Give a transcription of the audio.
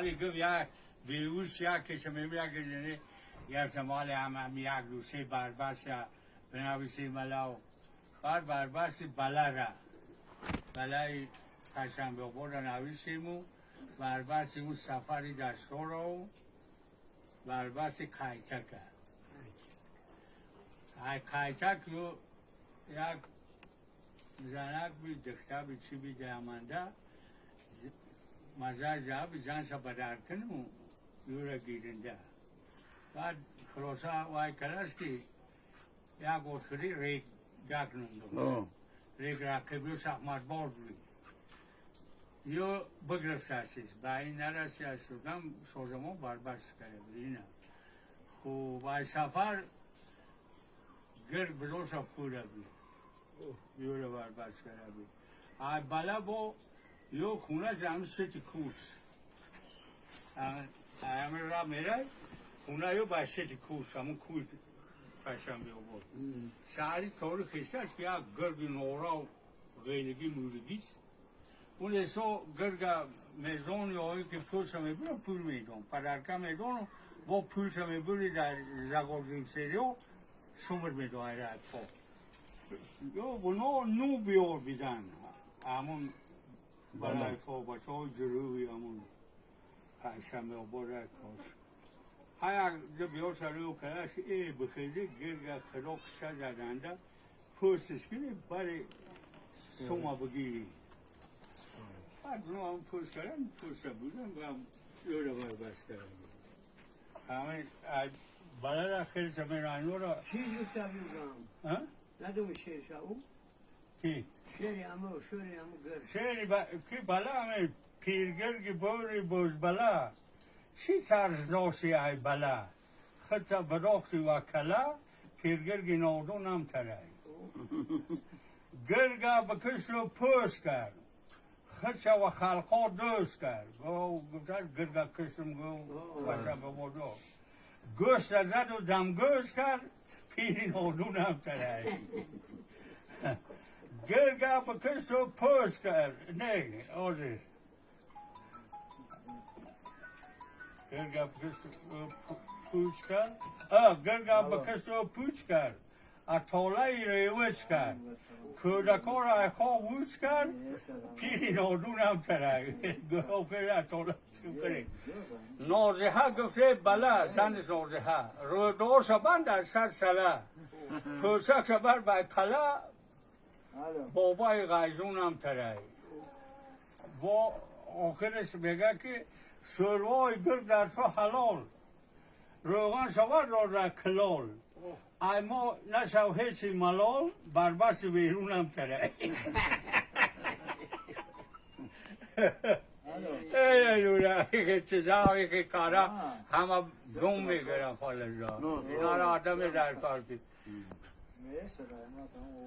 حالی گفت یک بیوش یک کشم یک کشم یک مال هم یک دو سه بربس بنویسی ملاو بعد بربس بله را بلای پنجشنبه آباد نویسیم و بربس اون سفری دستا را و بربس قیتک قیتک یک زنک بی دختر بی چی بی دامنده مزار جواب زن بدر کنم یورا گیرنده بعد خلاصه وای کلاس که یک اتخری ریگ گک نندو ریگ رقیبی و سخمت باز بی یو بگرفتاسیس با این نرسی از شدم سازمان بربست کرده بود اینه. خب ای سفر گرگ بزرگ خوره بی یو رو بربست کرده بی ای بلا با یو خونه زمین ستی کوس همه را میره خونه یو با ستی کوس همون کوس پشم بی آورد شهری طوری خیسته است که یک گرگ نورا و غیلگی مولگیست اون ایسا گرگ میزان یا که پولش میبره پول میدون پدرکه میدون با پولش میبری در زگازین سریو سمر میدون ایره پا یا اونا نو بیار بیدن همون برای فا بچه های جروی همون پنجشنبه آباد کاش هر یک بیار سریو کرده ای بخیلی گرگ خدا قصه زدنده پوستش کنی برای سوما بگیری بعد اونا هم پوست کردن پوست بودن و یورو بر بس کردن همه برای خیلی زمین رانو را چی گفتم بیگم؟ ها؟ ندوم شعر شاو؟ کی؟ شعری امو شعری امو گرد شعری با... کی بلا همه پیرگرگ بوری بوز بلا چی ترس داشتی ای بلا خطا بداختی و کلا پیرگرگ نادون هم ترای گرگا بکش رو پوست کرد خدشا و خلقا دوست کرد گو گفتن گرگا کشتم گو بچه ببودو گوشت زد و دم گوش کرد پیری نادون هم ترای گرگا بکش و پوست کرد نه آره گرگا بکش و پوست کرد آه گرگا بکش و پوست کرد اتالای ریوش کرد کودکا را خواب ووش کرد پیری نادون هم ترک گفت اتالا نازحه گفته بله زن نازحه رودار شبند در سر سله پوسک شبر بر کله بابای غیزون هم ترک با آخرش میگه که شروع گرد در تو حلال روغن شود را در کلال ای ما نشو هیچی ملال بر بس بیرون هم تره ای لولا که چیزا که کارا همه دوم میگیرن خاله جان اینا را آدم در کار Neyse, ben